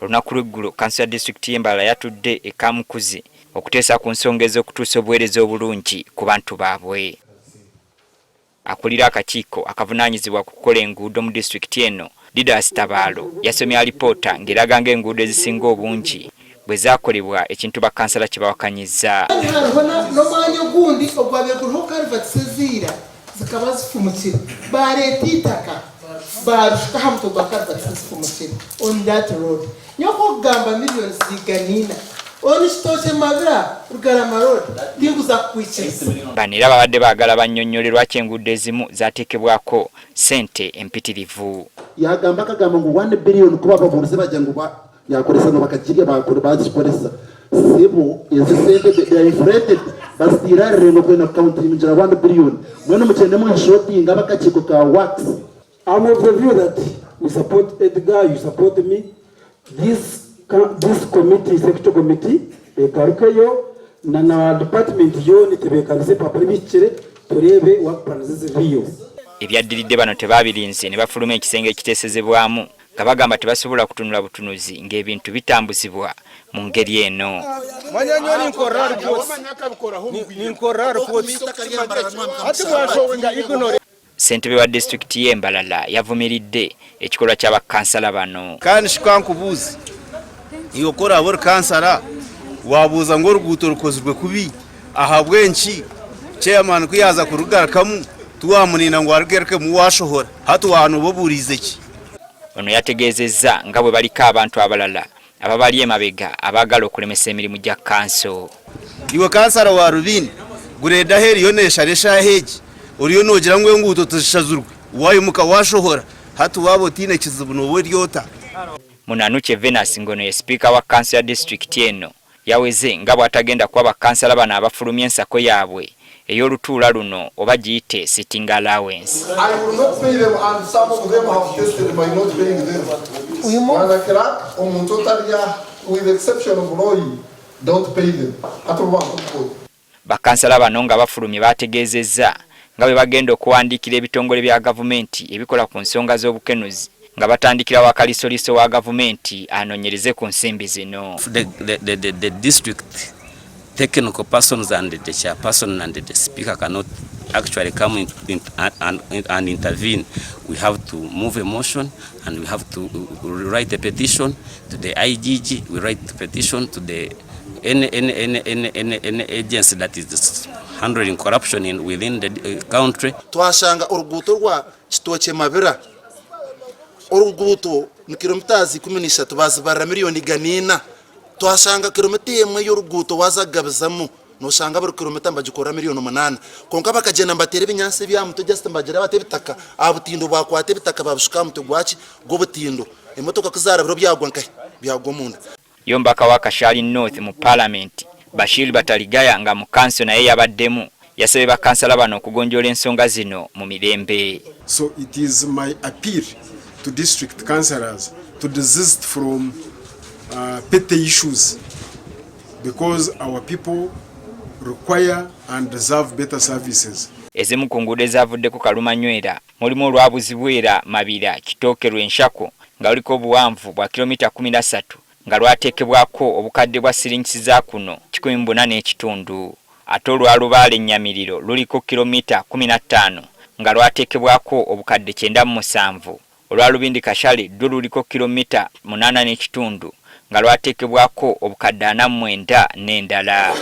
Olunaku lw'eggulo kkanso ya disitulikiti y'e Mbarara yatudde e Kamukuzi okuteesa ku nsonga ez'okutuusa obuweereza obulungi ku bantu baabwe. Akulira akakiiko akavunaanyizibwa ku kukola enguudo mu disitulikiti eno, Didas Tabaalo yasomye alipoota ng'eraga ng'enguudo ezisinga obungi bwe zaakolebwa ekintu bakkansala kye bawakanyizza. Hariho n'omwanya ogundi ogwabaire guriho karivatisi eza ira zikaba zifumukire, baareeta eitaka baarishuka aha mutwe gwa karivatisi ezifumukire on that road. Nyowe ku okugamba millions igana ina on Kitookye Mabira Rugarama road tinkuza kukwikiriza. Bano era babadde baagala bannyonnyole lwaki enguudo ezimu zaateekebwako ssente empitirivu. Yagamba akagamba ngu one billion kuba ababuurizi bagira ngu yakoresa ngu bakagirya bagikoresa sebo ezi sente they are inflated baziteire aha rurengo kwenda kukauntingira one billion mbwenu mugyende mweshotinga ab'akakiiko ka works. I'm of the view that we support Edgar, you support me, this, this committee, sector committee, egarukeyo na na department yoona etebeekanise ebipapura ebihikire tureebe work plans eziriyo. Ebyaddiridde bano tebaabirinze ne bafuluma ekisenge ekiteesezebwamu nga bagamba tebasobola kutunula butunuzi ng'ebintu bitambuzibwa mu ngeri eno. Ssentebe wa disitulikiti y'e Mbarara yavumiridde ekikolwa kya bakkansala bano. Kandi shi ka nkubuuze, iwe ku oraabe ori kansara, waabuuza ngu oruguuto rukozirwe kubi, ahabw'enki chairman ku yaaza kurugarukamu tiwaamurinda ngu arugarukemu waashohora? Hati waaba nooba obuuriize ki? Ono yategeezezza nga bwe baliko abantu abalala ababali emabega abaagala okulemesa emirimu gya kkanso. Iwe kansara wa Rubindi, gureeda ahu eriyo neeshara eshaaha egi, oriyo noogira ngu enguuto tizishazirwe, waimuka waashohora, hati waaba otaine kizibu nooba ori ota? Munanuche Venus ng'ono ye sipiika wa kkanso ya disitulikiti eno yaweze nga bw'atagenda kuwa bakkansala bano abafulumye ensako yaabwe ey'olutuula luno oba giyite sitting allowance. I will not pay them and some of them have tested by not paying them. Bwana Clerk, omuntu otarya with the exception of Roy, don't pay them. Hati obu bantu Bakkansala bano nga bafulumye baategeezezza nga bwe bagenda okuwandiikira ebitongole bya gavumenti ebikola ku nsonga z'obukenuzi nga batandikira wa kaliisoliiso wa gavumenti anoonyereze ku nsimbi zino. The, the, the, the, the district technical persons and the chairperson and the speaker cannot actually come in, in, and, and intervene. We have to move a motion and we have to write a petition to the IGG, we write a petition to the any, any, any, any, any, any agency that is handling corruption in, within the country. Twashanga oruguuto rwa Kitookye Mabira, oruguuto ni kilometres 13 bazibarira miriyoni 400. Twashanga kilomita emwe y'oruguuto waaza kugabizamu noshanga buri kilomita nibagikorera miriyoni 8. Kwonka bakagyenda nibateera ebinyaatsi eby'aha mutwe just nibagira bati ebitaka aha butindo bwakwata ebitaka babishuka aha mutwe gwaki gw'obutindo. Emotoka ku zaarabireho byagwa nkahi? Byagwa omunda. Ye omubaka wa Kashari North mu Palamenti, Bashir Bataligaya nga mu kkanso naye yabaddemu, yasabye bakkansala bano okugonjoola ensonga zino mu mirembe. So it is my appeal to district councillors to desist from petty issues because our people require and deserve better services. Ezimu ku nguudo ezaavuddeko kalumanywera mulimu olwa Buzibwera, Mabira, Kitooke Lwenshako nga luliko obuwanvu bwa kilomita 13 nga lwateekebwako obukadde bwa ssiringisi za kuno 104.5 ate olwa Lubaale Nyamiriro luliko kilomita 15 nga lwateekebwako obukadde 97, olwa Lubindi Kashale lwo luliko kilomita 8.5 nga lwateekebwako obukadde 49 n'endala.